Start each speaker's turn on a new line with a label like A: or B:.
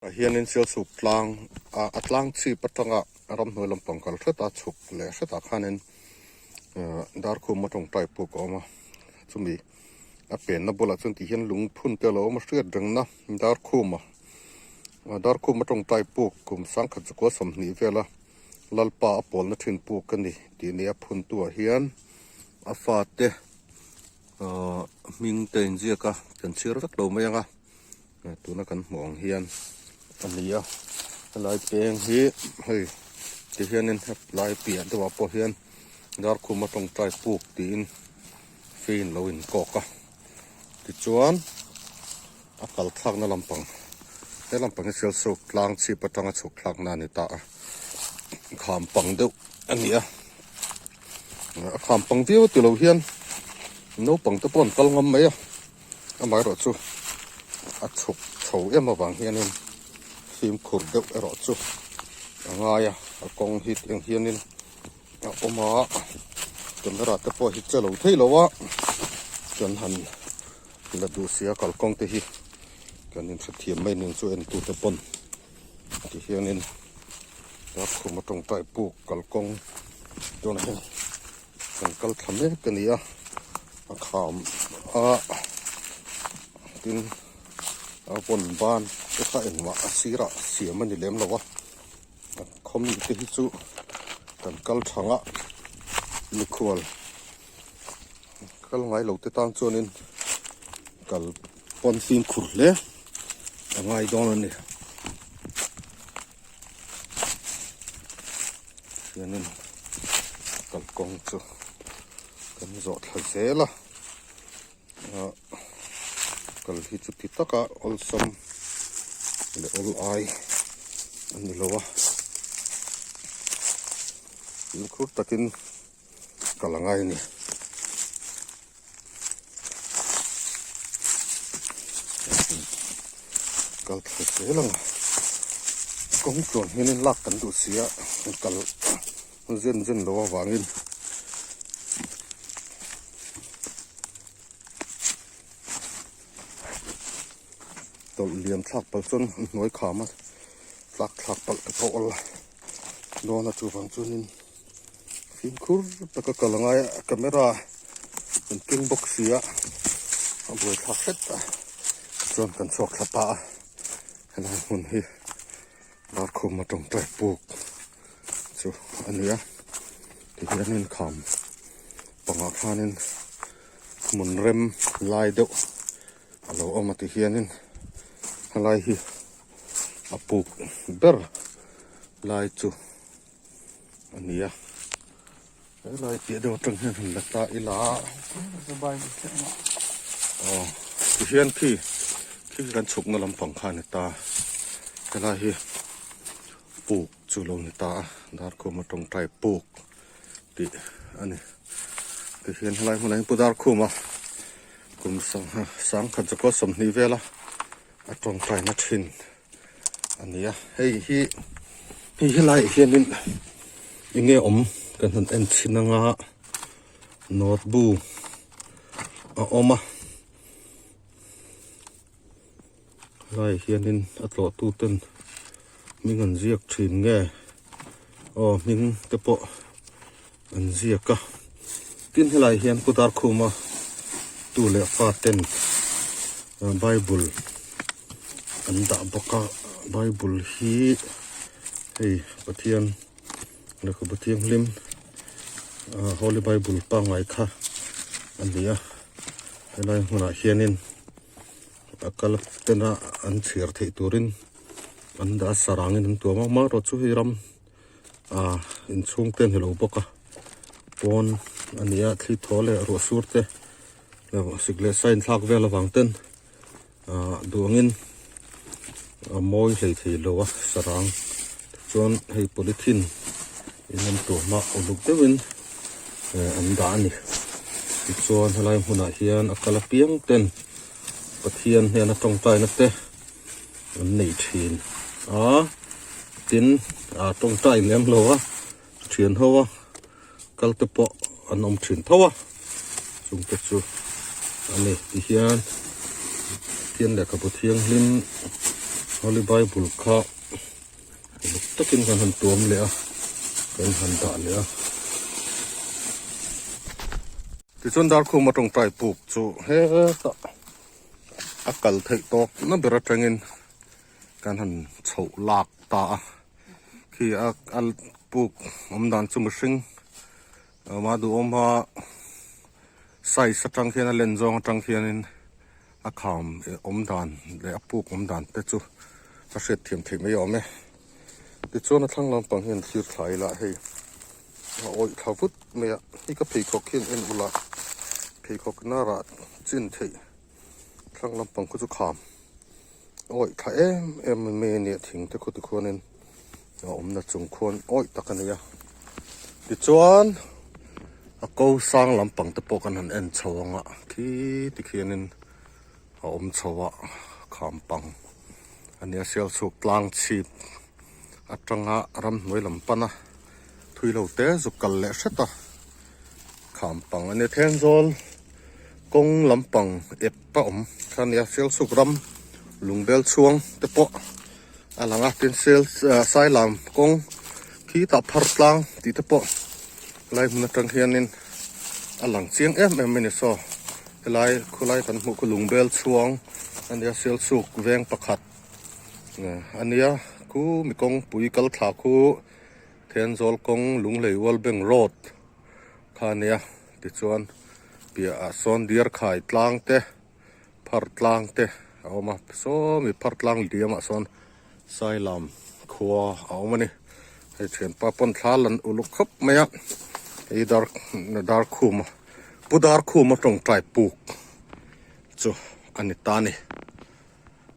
A: Ah hianin Sialsuk tlang ah a tlang chhip atanga ramhnuai lampang kal hret a chhuk leh hretah khanin ah Darkhuma tawngtai puk a awm a chumi a penna bulah chuan ti hian lungphun te a lo awm a hriat rengna Darkhuma ah Darkhuma tawngtai puk kum sangkhat zakua 20 vela Lalpa a pawlna thin puk a ni tih nia phuntu ah hian a fate ah hming te a inziak a kan chhiar vek lo mai ang a. Tuna kan hmuh ang hian a ni a helai peng hi hei ti hianin hetlai piah deuhah pawh hian Darkhuma tawngtai puk tiin fei in lo inkawk a tichuan a kal thlakna lampang he lampang hi Sialsuk tlang chhip atanga chhuk thlakna a ni ta a kham pang deuh a ni a a kham pang viau ti lo hian naupang te pawh an kal ngam mai a. Amaherawh chu a chhuk chho em avang hianin fimkhur deuh erawh chu a ngai a, a kawng hi tiang hianin a awm a, camera te pawh hi che lo thei lo a, kan han la duh si a kalkawng te hi kan inhrethiam mai nen chu en tute pawn ti hianin darkhum a tawngtai puk kalkawng tunah hian Kan kal thla mek a ni a, a kham a tin a vawn ban te kha engmah a sirah siam a ni lem lo a, a khawmi te hi chu kan kal thang a mikhual kal ngai lo te tan chuanin kal pawn fimkhur hle a ngai dawn a ni. Hianin kalkawng chu kan zawh thla zel a ah kal hi chuti taka awlsam leh awl ai a ni lo a fimkhur takin kal a ngai a ni. Kal thla zel ang a kawng tluan hianin lak kan duh si a kal zen zen lo avangin tawlh lian thlak palh chuan an hnuai kham a tlak thlak palh te pawh awl a dawn a chuvang chuanin. Fimkhur taka kal angai a camera kan keng bawk si a a buaithlak hret a chuan kan chhuak thla ta a helai hmun hi Darkhuma tawngtai puk chu a ni a tihianin kham pangah khanin hmun rem lai deuh a lo awm a tihianin helai hi a puk ber lai chu. A ni a helai piah deuh atang hian han la ta ila aw tihian khi khi kan chhukna lampang kha a ni ta helai hi puk chu lo ni ta a Darkhuma tawngtai puk tih a ni tihian helai hmunah hian Pu Darkhuma kum sangha sangkhat zakua 20 vela a tawngtaina thin. A ni a hei hi hei helaiah hianin eng nge awm kan han en chhin anga note bu a awm a helaiah hianin a tlawh tu ten hming an ziak thin nge aw hming te pawh an ziak a tin helaiah hian Pu Darkhuma tu leh fa ten bible an dah bawk a bible hi hei Pathian lehkhabu thianghlim ah holy bible pangngai kha a ni a helai hmunah hianin a kal tena an chhiar theih turin an dah a sarangin an tuam a amaherawhchu chu hei ram. Ah inchhung te a ni lo bawk a pawn a ni a thli thaw leh ruah sur te sik leh sa inthlak vel avang ten ah duh angin a mawi hlei thei lo a sarang chuan hei polythene in an tuam a uluk deuhin eh an dah a ni tichuan helai hmunah hian a kal apiang ten Pathian hnena tawngtaina te. An nei thin a tin ah tawngtai lem lo a thian ho a kal te pawh an awm thin tho a chung te chu a ni ti hian Pathian lehkhabu thianghlim. Holy Bible kha uluk takin kan han tuam leh a, kan han dah leh a. Tichuan Darkhuma tawngtai puk chu hetah a kal theih tawk na ber atangin kan han chhoh lak ta a, khi a puk awm dan chu mihring mah duhawm a size atang khian a len zawng atang khianin a kham awm dan leh a puk awm dan te chu a hriat thiam theih mai awm e. Tichuan a thlang lampang hian thlir thla ila hei a awih thla vut mai a, hei ka pheikhawk hian en ula pheikhawk nara chin theih thlang lampang khu chu kham a awih thla em em mai a nia thing te khu tikhuanin a awmna chung khuan awih tak a ni a. Tichuan a ko sang lampang te pawh kan han en chho ang a khi tikhianin a awm chho a kham pang a nia sialchhuk tlang chhip atanga ramhnuai lam pana thui lo te zuk kal leh hret a kham pang a nia Thenzawl kawng lampang ep a awm kha nia sialchhuk ram lungbel chhuang te pawh a lang a tin sel sailam kawng khi tah phar tlang tih te pawh lai hmun atang hianin a lang chiang em em a ni saw helai khawlai kan hmuh khu lungbel chhuang a nia sialchhuk veng pakhat a nia khu mi kawngpui kal thla khu Thenzawl kawng Lunglei World Bank Road kha a nia tichuan piahah sawn deer khai tlang te phar tlang te a awm a saw mi phar tlang liamah sawn Sailam khua a awm a ni hei thianpa pawn thla lan uluk khawp mai a hei dar Darkhuma Pu Darkhuma tawngtai puk chu a ni ta a ni.